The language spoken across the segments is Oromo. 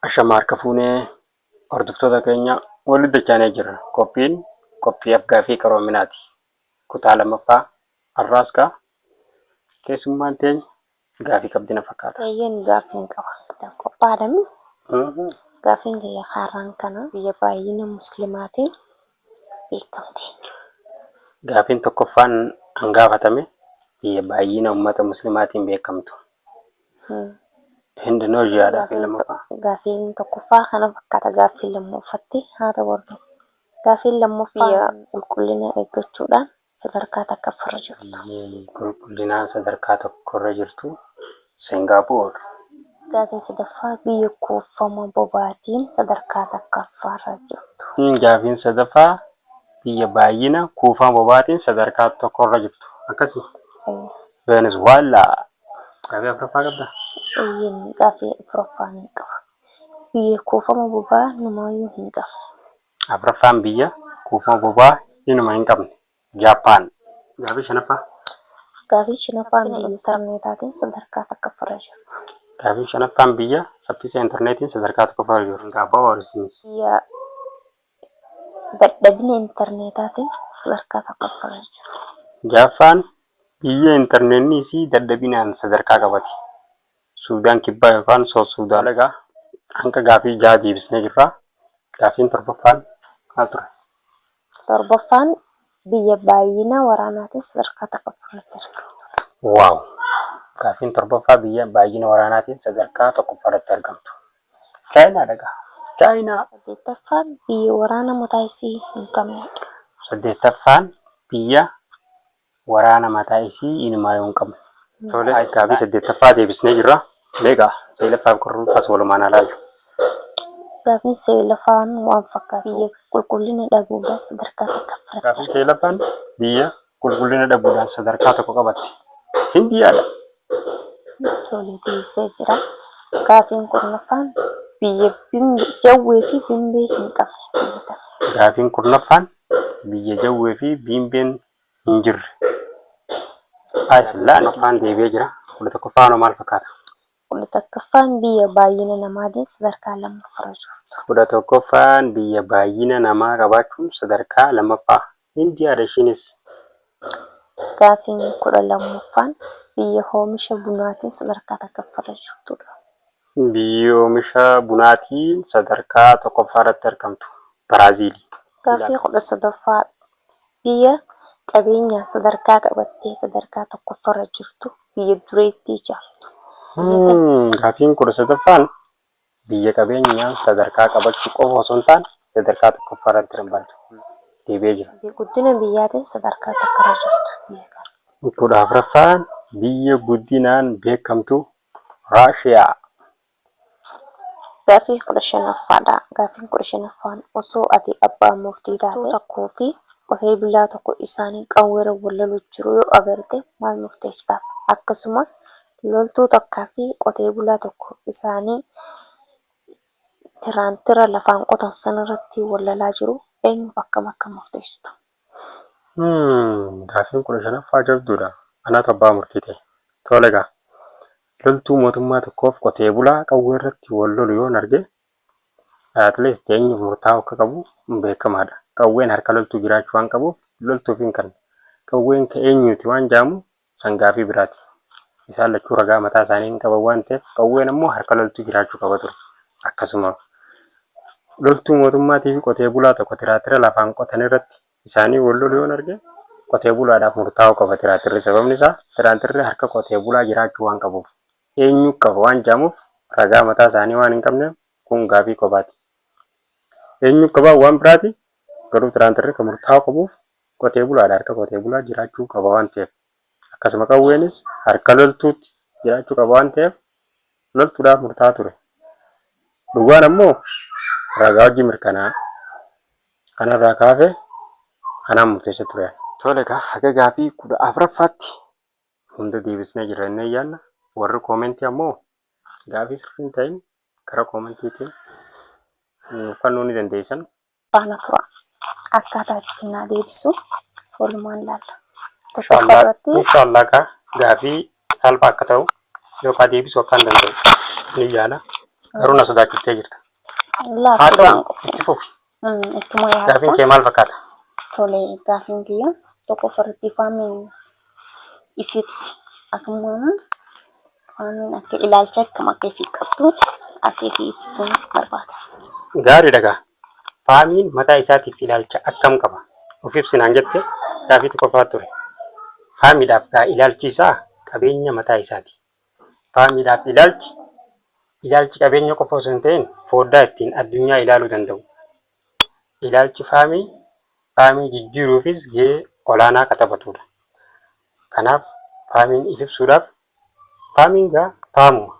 Ashama harka fuunee hordoftoota keenya walitti dachaanee jirra. Qophiin qophii afgaaffii qaroominaati. Kutaa lammaffaa har'aas kaa keessummaan teenya gaafii qabdi na fakkaata. Eeyyeen, gaaffiin qaba. Qophaadhami. Gaaffiin kiyya kaarraan kana biyya baay'ina muslimaatiin beekamti. Gaafiin tokkoffaan an gaafatame biyya baay'ina uummata muslimaatiin beekamtu. Indoneeziyaadha. Gaafiin lammaffaa. Gaaffiin tokkoffaa kana fakkaata. Gaaffiin lammaffaatti haa dabarru. Gaaffiin lammaffaa biyya qulqullina eeggachuudhaan sadarkaa takkaffarra jirtu. Biyyi qulqullinaan sadarkaa tokkorra jirtu Singaapoor. Gaaffiin sadaffaa biyya kuufama boba'aatiin sadarkaa takkaffaarra jirtu. Gaafiin sadaffaa biyya baay'ina kuufama boba'aatiin sadarkaa tokkorra jirtu. Akkasii. Venezuelaa. Gaafii afuraffaa qabdaa? Eeyyeen, gaaffii afuraffaa ni qaba. Biyya kuufama boba'aa numaayyuu hin qabne. Afuraffaan biyya kuufama boba'aa inuma hin qabne. Jaappaan. Gaafii shanaffaa. Gaaffii shanaffaan biyya intarneetaatiin sadarkaa takkaffarra jirtu. Gaafii shanaffaan biyya saffisa intarneetiin sadarkaa tokkoffarra jirtu. Singaapoor isinis. Biyya dadhabina intarneetaatiin sadarkaa tokkoffarra jirtu. Jaappaan biyya intarneetni isii dadhabinaan sadarkaa qabate. Suudaan Kibbaa yookaan South Suudaan. Egaa hanga gaafii jaha deebisnee jirra. Gaafiin torbaffaan maal ture? Torbaffaan biyya baay'ina waraanaatiin sadarkaa tokkoffaarratti argamtu. Wow! Gaafiin torbaffaa biyya baay'ina waraanaatiin sadarkaa tokkoffaarratti argamtu. Chaayinaadha gaa. Chaayinaa. Saddeettaffaan biyya waraana mataa isii hin qabnedha. Saddeettaffaan biyya waraana mataa isii inumaa hin qabne. Tole, gaafii saddeettaffaa deebisnee jirra. Meeqa? Saglaffaa fi kurnaffaas walumaan haa laallu. Gaafiin saglaffaan waan fakkaatu biyya qulqullina dhabuudhaan sadarkaa tokkoffaarratti Gaafiin saglaffaan biyya qulqullina dhabuudhaan sadarkaa tokko qabatte. Hindiyaadha. Tole, deebisee jira. Gaafiin kurnaffaan biyya jawwee fi bimbee hin qabne biyya tami? Gaafiin kurnaffaan biyya jawwee fi bimbeen hin jirre. Ayislaand. Kurnaffaan deebi'ee jira. 11ffaan hoo maal fakkaata? 11ffaan biyya baay'ina namaatiin sadarkaa lammaffaarra jirtu. 11ffaan biyya baay'ina namaa qabaachuun sadarkaa lammaffaa. Hindiyaadha ishiinis. Gaafiin 12ffaan biyya oomisha bunaatiin sadarkaa tokkoffaarra jirtudha. Biyyi oomisha bunaatiin sadarkaa tokkoffaarratti argamtu Baraaziili. Gaaffii 13ffaa biyya qabeenyaan sadarkaa qabattee sadarkaa tokkoffaarra jirtu, biyya dureettii jedhamtu. Gaafiin 13ffaan biyya qabeenyaan sadarkaa qabachuu qofa osoo hin taane sadarkaa tokkoffaarratti argamtu. Deebi'ee jira. Guddina biyyaatiin sadarkaa tokkorra jirtu biyya kami? 14ffaan biyya guddinaan beekamtu Raashiyaa. Gaaffii 15ffaadha. Gaaffiin 15ffaan osoo ati abbaa murtii taate tokkoo fi qotee bulaa tokko isaanii qawweera wal loluu jiru yoo agarte maal murteessitaaf? Akkasuma loltuu tokkaa fi qotee bulaa tokko isaanii tiraantira lafaan qotan sanarratti wal lolaa jiru eenyuuf akkam akka murteessitu? Gaaffiin 15ffaa jabduudha. Anatu abbaa murtii ta'e. Tole egaa. Loltuu mootummaa tokkoof qotee bulaa qawwee irratti wal lolu yoon arge, at least eenyuuf murtaa'uu akka qabu beekamaadha. Qawween harka loltuu jiraachuu waan qabuuf loltuuf hin kenna. Qawween ka eenyuuti waan jedhamu san gaafii biraati. Isaan lachuu ragaa mataa isaanii hin qaban waan ta'eef qawween ammoo harka loltuu jiraachuu qaba ture. Akkasuma loltuu mootummaatii fi qotee bulaa tokko tiraatira lafaan qotan irratti isaanii wal lolu yoon arge, qotee bulaadhaaf murtaa'uu qaba tiraatirri. Sababni isaa tiraatirri harka qotee bulaa jiraachuu waan qabuuf. Eenyu qaba waan jedhamuuf ragaa mataa isaanii waan hin qabneef kun gaafii kophaati. Eenyu qaba waan biraati, garuu tiraatirri kan murtaa'uu qabuuf qotee bulaadha, harka qotee bulaa jiraachuu qaba waan ta'eef. Akkasuma qawweenis harka loltuutti jiraachuu qaba waan ta'eef loltuudhaaf murtaa'aa ture. Dhugaan ammoo ragaa hojii mirkanaa'a. Kanarraa kaafe kanaan murteessa ture. Tole egaa, haga gaafii 14ffaatti hunda deebisnee jirra jennee yaadna. Warri koomentii ammoo gaafii sirrii hin ta'in gara koomentiitiin nuuf kennuu ni dandeessan. Faana tura. Akkaataa itti naa deebisu walumaan laalla. Tokkoffaa irratti Inshaallah gaa gaafii salphaa akka ta'u yookaan deebisuu akka hin danda'u ni yaala. Garuu na sodaachiftee jirta. Haa Laaftuu ta'u waan qabu. itti fufi. Ittuma Gaafiin yaadda. kee maal fakkaata? Tole, gaafiin kiyya tokko ofirratti faamiin if ibsi. Akkuma faamiin akka ilaalcha akkam akka ifii qabdu akka ifii ibsituun barbaada. Gaariidha gaa. Faamiin mataa isaatiif ilaalcha akkam qaba? Of ibsi naan jette gaafii tokkoffaa ture. Faamiidhaaf gaa ilaalchi isaa qabeenya mataa isaati. Faamiidhaaf ilaalchi ilaalchi qabeenya qofa osoo hin ta'in fooddaa ittiin addunyaa ilaaluu danda'u. Ilaalchi faamii faamii jijjiiruufis gahee olaanaa ka taphatudha. Kanaaf faamiin if ibsuudhaaf faamiin gaa faamuma.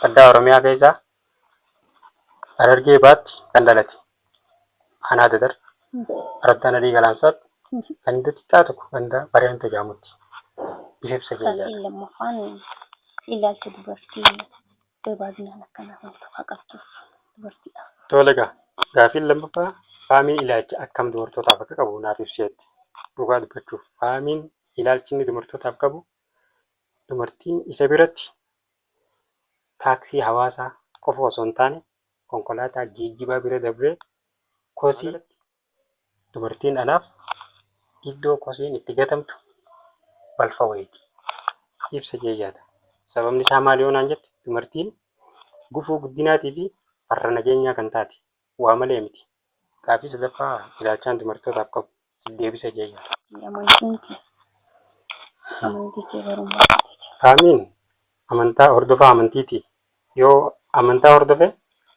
Baddaa Oromiyaa keessaa Harargee Bahaatti kan dhalate. Aanaa Dadar Araddaa Nadhii Galaansaatti ganda xiqqaa tokko ganda Bareento jedhamutti if ibsa jedhee yaada. Gaaffiin lammaffaan ilaalcha dubartii gabaabinaan akkanaaf himtu haa qabduuf dubartiidhaaf. Tole egaa gaaffiin lammaffaa faamiin ilaalcha akkam dubartootaaf akka qabu naaf ibseetti. Dhugaa dubbachuuf faamiin ilaalchi inni dubartootaaf qabu dubartiin isa biratti taaksii hawaasaa qofa osoo hin taane konkolaataa geejjibaa bira dabree kosii dubartiin anaaf iddoo kosiin itti gatamtu balfa wayiiti. Ibsa jee yaada. Sababni isaa maali yoo naan jette dubartiin gufuu guddinaatii fi farra nageenyaa kan taate waa malee miti. Gaaffii sadaffaa ilaalchaan dubartootaaf qabu siif deebisa jee yaada. Amantiin kee amantii kee baruun barbaada. Faamiin amantaa hordofaa amantiiti. Yoo amantaa hordofe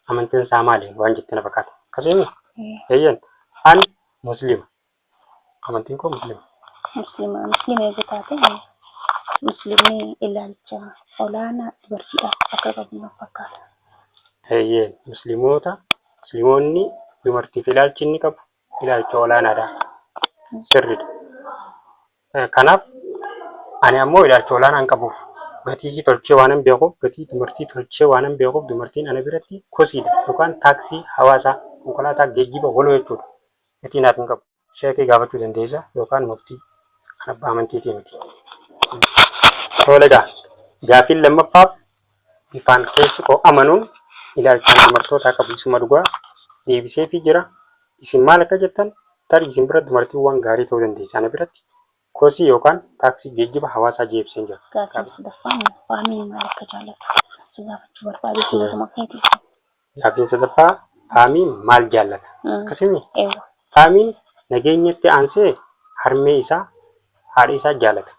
amantiin isaa maali waan jette na fakkaata. Akkasii eeyyan ani muslima. Amantiin koo muslima. Muslima muslima eega taate muslimni ilaalcha olaanaa dubartiidhaaf akka qabu na fakkaata. Eeyyee muslimoota muslimoonni dubartiif ilaalchi inni qabu ilaalcha olaanaadha. Sirriidha. Kanaaf ani ammoo ilaalcha olaanaa hin qabuuf. Gatii isii tolchee waanan beekuuf, gatii dubartii tolchee waanan beekuuf dubartiin ana biratti kosiidha yookaan taaksii hawaasaa konkolaataa geejjiba waloo jechuudha. Gatii naaf hin qabu. Sheekii gaafachuu dandeessa yookaan muftii kan abbaa amantiitii miti. Tole egaa gaaffiin lammaffaaf bifaan keessi koo amanuun ilaalchaan dubartootaa qabu isuma dhugaa deebiseefii jira. Isin maal akka jettan tarii isin bira dubartiin waan gaarii ta'uu dandeessi. Ana biratti kosii yookaan taaksii geejjiba hawaasaa jee ibseen jira. Gaaffiin sadaffaan faamiin maal akka jaallatu si gaafachuu barbaade matuma keetii. Gaaffiin sadaffaa faamiin maal jaallata? Akkasimi Eewwa. faamiin nageenyatti aansee harmee isaa haadha isaa jaalata.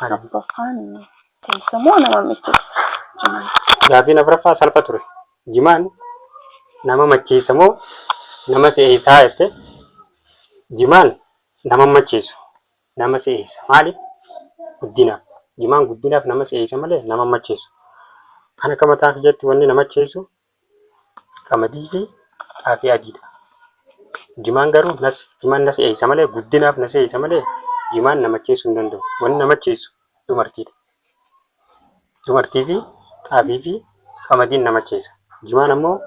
Afuraffaan teessumoo nama micheessa? Jimaan. Gaaffiin afuraffaa salpha ture. Jimaan nama macheessa moo nama si'eessaa jette? Jimaan nama hin macheessu nama si'eessa. Maaliif? Guddinaaf. Jimaan guddinaaf nama si'eessa malee nama hin macheessu. Kan akka mataa kiyyaatti wanni na macheessu qamadii fi xaafii adiidha. Jimaan garuu nas jimaan na si'eessa malee guddinaaf na si'eessa malee jimaan na macheessuu hin danda'u. Wanni na macheessu dubartiidha. Dubartii fi xaafii fi qamadiin na macheessa. Jimaan ammoo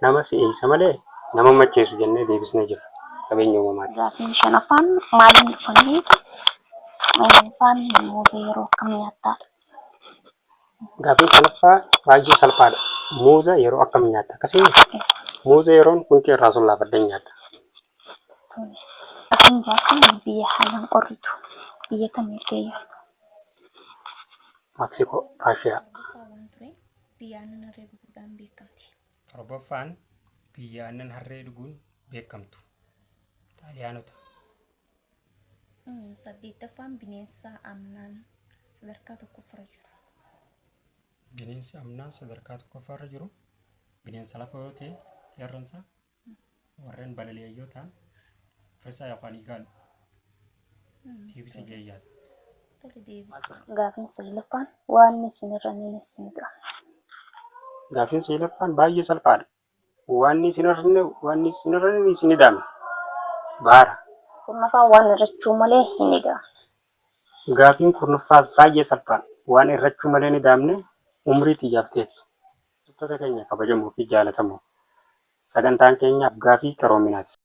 nama si'eessa malee nama hin macheessu jennee deebisnee jirra. Qabeenya uumamaati. Gaaffiin shanaffaan maaliin dhufanii faamiin muuzii yeroo akkam nyaattaadha? Gaaffiin shanaffaa baay'ee salphaadha. Muuza yeroo akkam nyaatta? Akkasii muuza yeroon quncee irraa sollaafadhee nyaadha. Gaaffiin ja'affaan biyya haalaan qorritu biyya kam jettee yaadda? Meeksikoo, Raashiyaa. Torbaffaa waan ture biyya aannan harree dhuguudhaan beekamti. Torbaffaan biyya aannan harree dhuguun beekamtu. Xaaliyaanota. Saddeettaffaan bineensa amnaan sadarkaa tokkoffaarra jiru. Bineensi amnaan sadarkaa tokkoffaarra jiru bineensa lafa yoo ta'e qeerransa warreen balali'an yoo ta'an risaa yookaan igaal deebisa jeeyyaadha. Tole deebiste. Gaaffiin saglaffaan waan isin irra ni isin ga'a. Gaaffiin saglaffaan baay'ee salphaadha. Waan isin irra waan isin irra isin ida'ame baara. Kurnaffaan waan irrachuu malee hin ida'amne. Gaaffiin kurnaffaas baay'ee salphaadha. Waan irrachuu malee hin ida'amne umrii xiyyaaf ta'eeti. Hordoftoota keenya kabajamoo fi jaalatamoo sagantaan keenya gaafii qaroominaati.